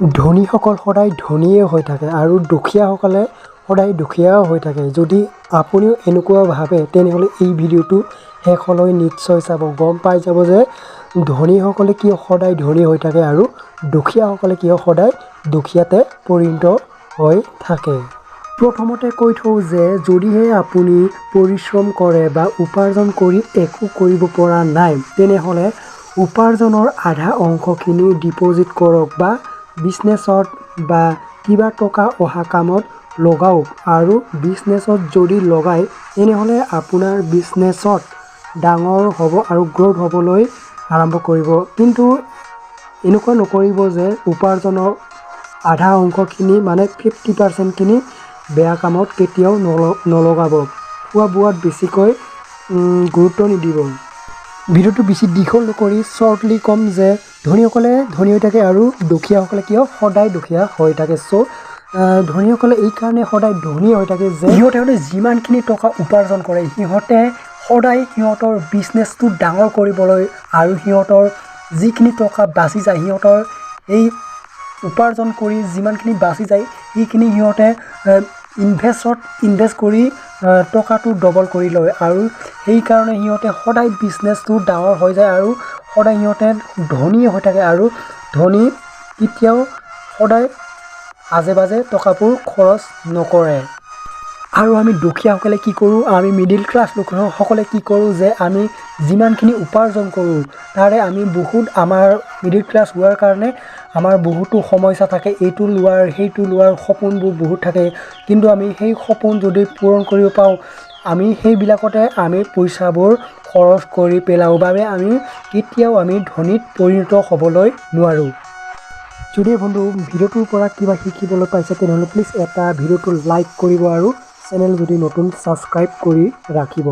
ধনীসকল সদায় ধনীয়ে হৈ থাকে আৰু দুখীয়াসকলে সদায় দুখীয়া হৈ থাকে। যদি আপুনিও এনেকুৱা ভাবে, তেনেহ'লে এই ভিডিঅ'টো শেষলৈ নিশ্চয় চাব। গম পাই যাব যে ধনীসকলে কিয় সদায় ধনী হৈ থাকে আৰু দুখীয়াসকলে কিয় সদায় দুখীয়াতে পৰিণত হৈ থাকে। প্ৰথমতে কৈ থওঁ যে যদিহে আপুনি পৰিশ্ৰম কৰে বা উপাৰ্জন কৰি একো কৰিব পৰা নাই, তেনেহ'লে উপাৰ্জনৰ আধা অংশখিনি ডিপ'জিট কৰক বা বিজনেছত বা কিবা টকা অহা কামত লগাওক। আৰু বিজনেছত যদি লগায়, তেনেহ'লে আপোনাৰ বিজনেছত ডাঙৰ হ'ব আৰু গ্ৰ'থ হ'বলৈ আৰম্ভ কৰিব। কিন্তু এনেকুৱা নকৰিব যে উপাৰ্জনৰ আধা অংশখিনি, মানে 50%খিনি বেয়া কামত কেতিয়াও নলগাব। খোৱা বোৱাত বেছিকৈ গুৰুত্ব নিদিব। ভিডিঅ'টো বেছি দীঘল নকৰি শ্বৰ্টলি ক'ম যে ধনীসকলে ধনী হৈ থাকে আৰু দুখীয়াসকলে কিয় সদায় দুখীয়া হৈ থাকে। চ' ধনীসকলে এইকাৰণে সদায় ধনী হৈ থাকে যে সিহঁতে সদায় যিমানখিনি টকা উপাৰ্জন কৰে, সিহঁতে সদায় সিহঁতৰ বিজনেছটো ডাঙৰ কৰিবলৈ আৰু সিহঁতৰ যিখিনি টকা বাচি যায়, সিহঁতৰ এই উপাৰ্জন কৰি যিমানখিনি বাচি যায়, সেইখিনি সিহঁতে ইনভেষ্টত ইনভেষ্ট কৰি টকাটো ডবল কৰি লয়। আৰু সেইকাৰণে সিহঁতে সদায় বিজনেছটো ডাঙৰ হৈ যায় আৰু সদায় সিহঁতে ধনীয়ে হৈ থাকে। আৰু ধনী কেতিয়াও সদায় আজে বাজে টকাবোৰ খৰচ নকৰে। আৰু আমি দুখীয়াসকলে কি কৰোঁ, আমি মিডিল ক্লাছ লোকসকলে কি কৰোঁ যে আমি যিমানখিনি উপাৰ্জন কৰোঁ, তাৰে আমি বহুত, আমাৰ মিডিল ক্লাছ হোৱাৰ কাৰণে আমাৰ বহুতো সমস্যা থাকে। এইটো লোৱাৰ, সেইটো লোৱাৰ সপোনবোৰ বহুত থাকে। কিন্তু আমি সেই সপোন যদি পূৰণ কৰিব পাৰোঁ, আমি সেইবিলাকতে আমি পইচাবোৰ খৰচ কৰি পেলাওঁ বাবে আমি কেতিয়াও আমি ধনীত পৰিণত হ'বলৈ নোৱাৰোঁ। যদি বন্ধু ভিডিঅ'টোৰ পৰা কিবা শিকিবলৈ পাইছে, তেনেহ'লে প্লিজ এটা ভিডিঅ'টো লাইক কৰিব আৰু চেনেল যদি নতুন, ছাবস্ক্ৰাইব কৰি ৰাখিব।